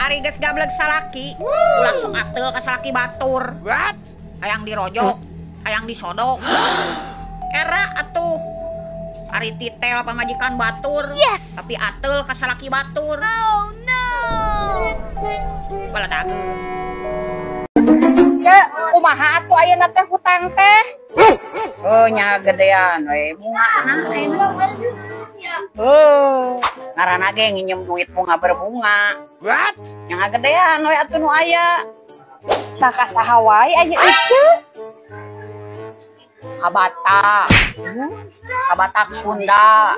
Ari geus gableg salaki, ulah sok ateul ka salaki batur. What? Hayang dirojok, hayang disodok. Era atuh. Ari titel pamajikan batur. Yes. Tapi ateul ka salaki batur. Oh no. Baladageung. Cek, kumaha atuh ayeuna teh hutang teh? Oh nya gedean we bungana ayeuna. Oh, ngaranna ge nginjem duit bunga berbunga. What? Nya gedean we atuh nu aya. Tah ka saha wae aya ece? Ka Batak. Ka Batak Sunda.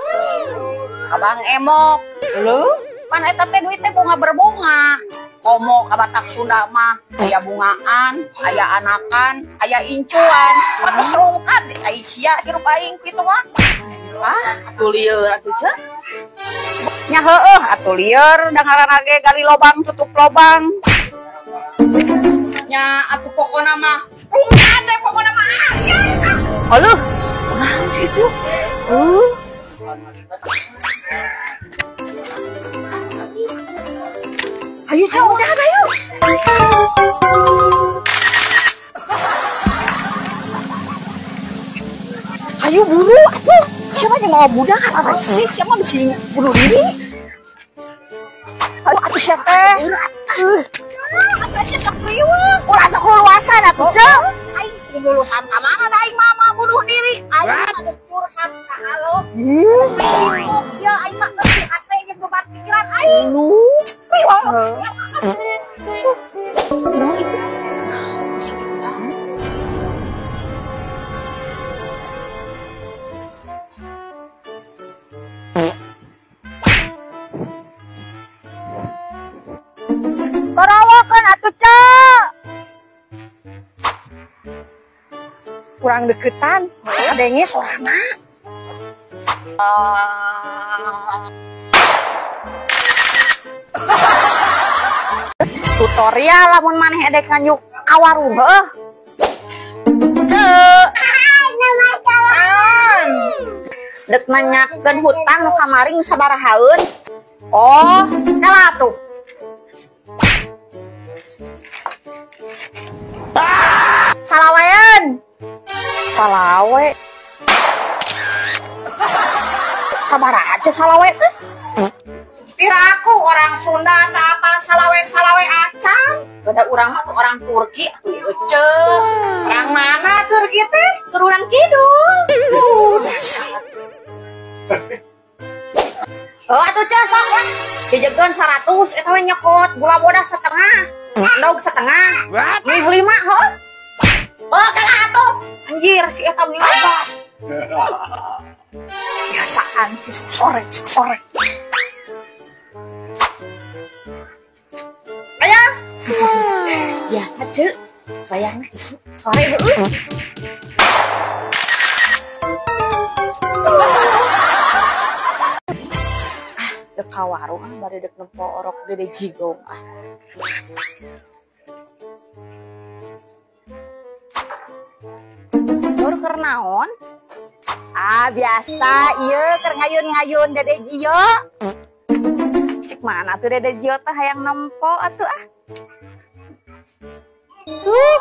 Ka Bang Emok. Leuh, pan eta teh duit teh bunga berbunga. Komo ka Batak Sunda mah aya bungaan, aya anakan, aya incuan. Patos rungkad ai sia hirup aing kitu mah. Ah, atuh lieur atuh ceu. Nya heueuh atuh lieur da ngaranna ge gali lobang tutup lobang. Nya atuh pokona mah rungkad we pokona mah. Aluh, kunaon sih itu? Ayo ceu udah ayo. Ayo buru atuh. Siapa yang mau budak kan rasis, siapa mesti bunuh diri? Aduh, atuh siapa teh? Atuh sia sok riweuh. Ulah sok luluasan atuh ceu. Aing lulusan ka mana da aing mah bunuh diri. Aing mah curhat ka alo. Ya aing mah geus hate jeung beban pikiran aing. Riweuh. Naon itu? Karawakan atuh ceu. Kurang deketan, kadenge sorana. Tutorial lamun maneh edek nganyuk ka warung heuh. Ceu. Dek nanyakeun hutang nu kamari nu sabarahaeun. Oh, kala atuh. Salawean. Salawe. Sabaraha aja salawe teh? Piraku orang Sunda tak apa salawe-salawe acan. Beda urang mah tuh orang Turki atuh ece. Orang mana Turki teh? Turunan kidul. Dasar. Oh atuh ceu sok lah. Dijegeun 100 eta we nyekot gula bodas setengah. Endog setengah. Mie 5 heuh. Oh kalah atuh. Anjir si eta meni bebas. Biasaan si sore sore. Ayah. Biasa ceu. Bayarna isuk sore heueuh. Ah, dek ka warung ah bari dek nempo orok gede jigong ah. Nur keur naon? Ah, biasa ieu keur ngayun-ngayun Dede Gio. Cek mana tuh Dede Gio teh hayang nempo atuh ah. Tuh.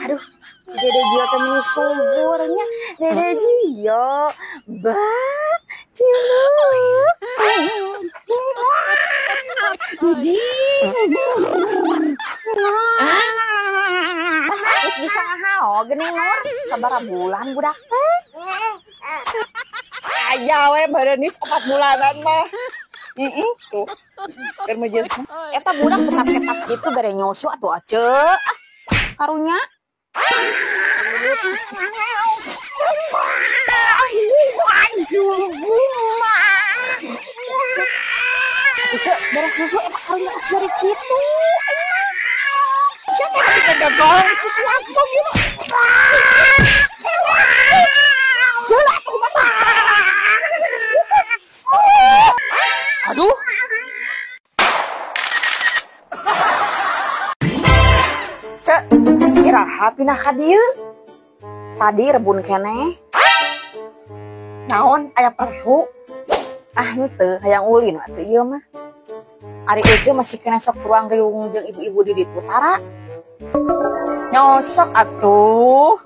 Aduh, si Dede Gio teh meni suburnya. Dede Gio, bah, ciluk. Geus bisa ngahao geuning Nur, sabaraha bulan budak teh? Aya we bareunis 4 bulanan mah. Tuh. Keur meujeuh. Eta budak ketap-ketap gitu bere nyusu atuh aceu. Ah, karunya. Itu beres susu eta karunya ciri kitu. Siapa kita gagol susu aku gitu. Aduh. Cek, iraha pindah ka dieu. Tadi rebun keneh. Naon aya perlu? Ah henteu, hayang ulin atuh ieu mah. Ari Ece masih kena sok ruang riung jeung ibu-ibu di ditu tara. Nyosok atuh.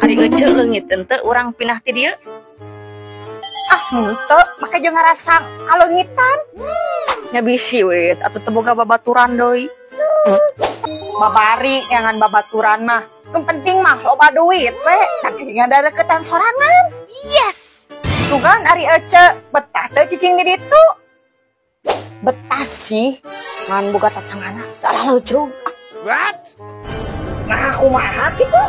Ari Ece leungit henteu urang pindah ti dieu. Ah henteu, make jeung ngarasa kaleungitan. Nya bisi we atuh teu boga babaturan deui. Babari ngan babaturan mah. Nu penting mah loba duit we, da deketan sorangan. Yes. Sugan ari Ece betah teu cicing di ditu. Betah sih, ngan boga tatangana galah leucrug. What? Nah kumaha kitu?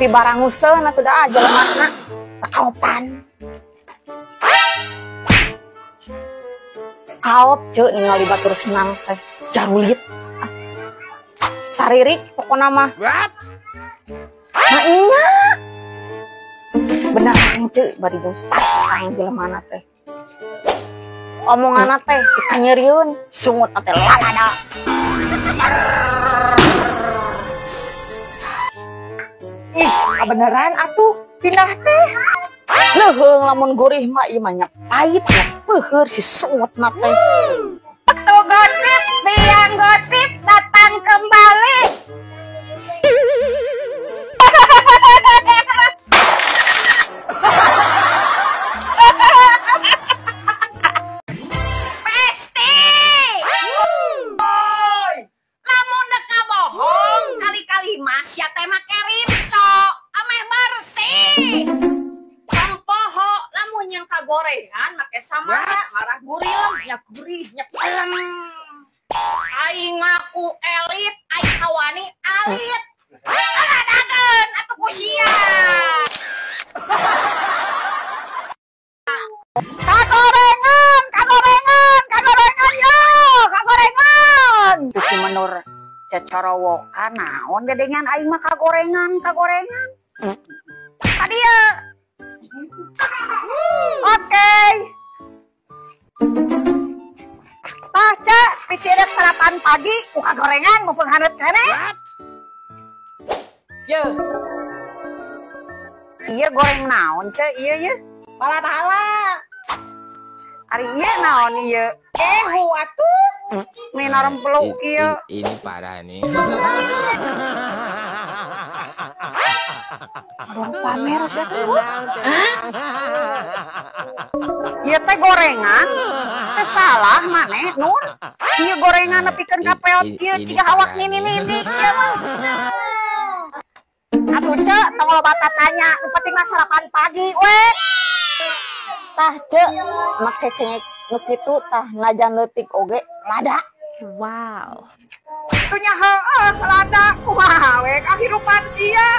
Pi baranguseun atuh da jelemana takaopan. Kaop ceu ningali batur senang teh jarulit. Saririk pokona mah. What? Nah nya. Beneran ceu bari jeung pasang jelemana teh. Omonganna teh dikanyerieun, sungut teh lalada. Ih, kabeneran atuh pindah teh. Leuheung lamun gurih mah ieu mah nya pahit nya peuheur si sungutna teh. Tuh gosip, biang gosip datang kembali. Pasti. Lamun dek bohong kali-kali mas ya teh make rinso, ameh bersih. Poho lamun yang kagorengan make samara marah gurilem nya gurih nya pelem. Aing ngaku elit, aing kawani alit. Aladageun atuh ku sia. Kagorengan, kagorengan, kagorengan yo, kagorengan. Tuh si menur cecorowokan naon gedengan aing mah kagorengan, kagorengan. Tadi ya. Oke. Tah cek, bisi rek sarapan pagi, ku kagorengan mumpung haneut keneh. Ye. Ieu goreng naon cek ieu ye? Bala-bala. Ari ieu naon ieu? Ehu atuh. Mina rempeluk ieu. Ini parah nih. Aduh pamer sia teh. Ieu teh gorengan. Teh salah maneh Nur. Ieu gorengan nepikeun ka peot ieu ciga awak nini-nini sia mah. Atuh cek tong loba tatanya, nu penting mah sarapan pagi we. Tah cek make cengek nu kitu tah najan leutik oge lada. Wow. Tuh nya heueuh lada kumaha we kahirupan sia.